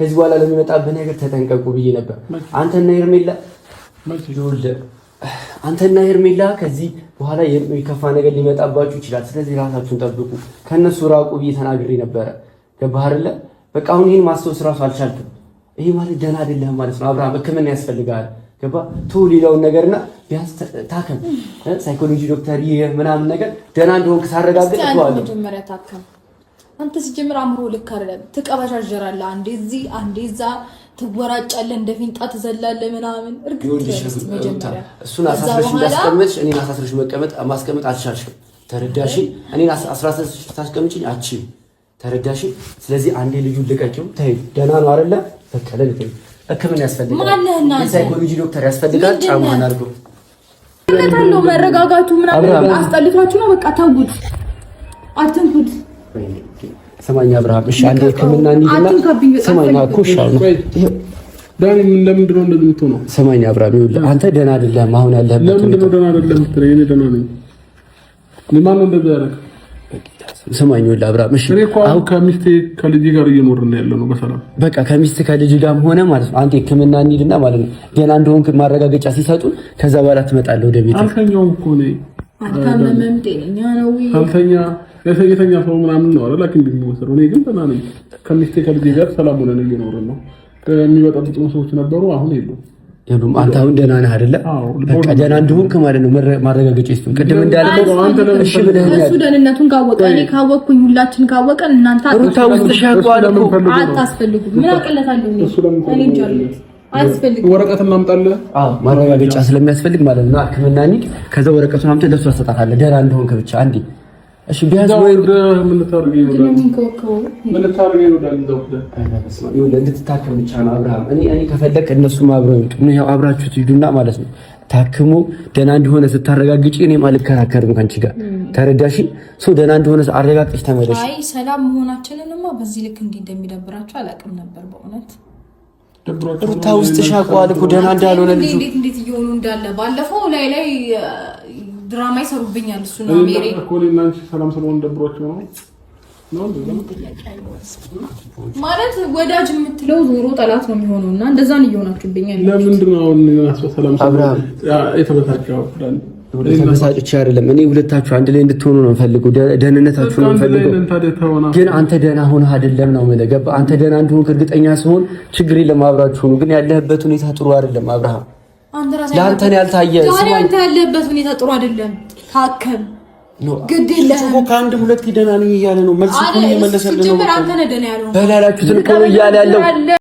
ከዚህ በኋላ ለሚመጣብህ ነገር ተጠንቀቁ ብዬ ነበር። አንተና ሄርሜላ አንተና ሄርሜላ ከዚህ በኋላ የሚከፋ ነገር ሊመጣባችሁ ይችላል። ስለዚህ ራሳችሁን ጠብቁ፣ ከእነሱ ራቁ ብዬ ተናግሬ ነበረ። ገባህ አይደለ? በቃ አሁን ይህን ማስታወስ ራሱ አልቻልክም። ይሄ ማለት ደህና አይደለህም ማለት ነው። አብርሃም ሕክምና ያስፈልግሃል። ገባህ? ተው ሌላውን ነገርና ቢያንስ ታከም፣ ሳይኮሎጂ ዶክተር ይህ ምናምን ነገር ደህና እንደሆንክ ሳረጋግጥ መጀመሪያ ታከም። አንተ ሲጀምር አእምሮ ልክ አይደለም። ትቀበዣዠራለህ። አንዴ እዚህ አንዴ እዛ ትወራጫለህ፣ እንደ ፊንጣ ትዘላለህ ምናምን። እርግጥ እሱን አሳስረሽ እንዳስቀመጥሽ እኔን አሳስረሽ መቀመጥ ማስቀመጥ አልቻልሽም። ተረዳሽ? እኔን አስራስረሽ ታስቀምጪኝ አትችይም። ተረዳሽ? ስለዚህ አንዴ ልጁን ልቀቂው። ተይው፣ ደህና ነው አይደለ? በቃ ለልቀቂው። ሕክምና ያስፈልጋል፣ የሳይኮሎጂ ዶክተር ያስፈልጋል። ጫማህን አድርገው። መረጋጋቱ ምናምን አስጠልቷችሁ ነው። በቃ ተውት፣ አትንኩት። ስማኝ አብርሃም፣ እሺ አንዴ ሕክምና እንሂድና ስማኝ እኮ እሺ፣ አሁን ዳኒ ለምንድን ነው እንደዚህ የምትሆነው? ስማኝ አብርሃም፣ ይኸውልህ አንተ ደህና አይደለህም አሁን ያለህበት። ለምንድን ነው ደህና አይደለህም የምትለኝ? እኔ ደህና ነኝ። ማነው እንደዚህ ያደረገህ? ስማኝ ይኸውልህ አብርሃም፣ እሺ እኔ እኮ አሁን ከሚስቴ ከልጄ ጋር እየኖርን ያለ ነው በሰላም። በቃ ከሚስት ከልጅ ጋርም ሆነ ማለት ነው አንተ ሕክምና እንሂድና ማለት ነው ደህና እንደሆንክ ማረጋገጫ ሲሰጡን ከዛ በኋላ ትመጣለህ ወደ ቤት። አልተኛውም እኮ እኔ። አልታመመም፣ ጤነኛ ነው። አልተኛ የተኛ ሰው ምናምን ነው አይደል? ሐኪም የሚወሰደው። እኔ ግን ደህና ነኝ። ከሚስቴ ከልጄ ጋር ሰላም ሆነን እየኖርን ነው። የሚበጠብጡን ሰዎች ነበሩ፣ አሁን የሉም። የሉም። አንተ አሁን ደህና ነህ አይደለ? በቃ ደህና እንደሆንክ ማለት ነው ማረጋገጫ ይስጡን። ቅድም እንዳልከው እሺ ብለኸኛል። እሱ ደህንነቱን ካወቀ እኔ ካወቅኩኝ፣ ሁላችን ካወቀን እናንተ ሩታ ውስጥሽ ያውቀዋል እኮ። አታስፈልጉም። ምን አቅለታለሁ እኔ እንጃ አያስፈልግም። ወረቀት እናምጣልህ። አዎ ማረጋገጫ ስለሚያስፈልግ ማለት ነው። ሕክምና እንሂድ። ከዛ ወረቀቱን አምጥተህ ለእሱ ትሰጣታለህ። ደህና እንደሆንክ ብቻ አንዴ እሺ ቢያንስ ወይ እንድትታከም ብቻ ነው አብርሃም። እኔ ከፈለክ እነሱም አብረው ይምጡ። ያው አብራችሁ ትሂዱና ማለት ነው ታክሞ ደህና እንደሆነ ስታረጋግጪ እኔም አልከራከርም ከአንቺ ጋር ተረዳሽ? ሰው ደህና እንደሆነ አረጋግጠሽ ተመለሽ። አይ ሰላም መሆናችንንማ በዚህ ልክ እንዲህ እንደሚደብራችሁ አላውቅም ነበር በእውነት። ሩታ ውስጥሽ ያውቀዋል እኮ ደህና እንዳልሆነ ልጁ እንዴት እንዴት እየሆኑ እንዳለ ባለፈው ላይ ላይ ድራማ ይሰሩብኛል። እሱ ነው ሜሪ እኮ እኔና አንቺ ሰላም ስለሆነ ደብሯቸው ነው ማለት ወዳጅ የምትለው ዞሮ ጠላት ነው የሚሆነው፣ እና እንደዛን እየሆናችሁብኛል። ለምንድን ነው አሁን ሰላም የተበሳጨው? ተበሳጭቼ አይደለም። እኔ ሁለታችሁ አንድ ላይ እንድትሆኑ ነው የምፈልገው፣ ደህንነታችሁ ነው የምፈልገው። ግን አንተ ደህና ሆነህ አይደለም ነው የምልህ። ገባህ? አንተ ደህና እንደሆንክ እርግጠኛ ስሆን ችግር የለም አብራችሁ ሁኑ። ግን ያለህበት ሁኔታ ጥሩ አይደለም አብርሃም። ለአንተ ነው ያልታየ። ዛሬ አንተ ያለህበት ሁኔታ ጥሩ አይደለም። ታከም። ግድ የለህም። ከአንድ ሁለት ደህና ነኝ እያለ ነው መልስ እኮ እየመለሰልህ ነው። አንተ ነህ ደህና ያልሆንከው። በላላችሁትን እኮ ነው እያለ ያለው።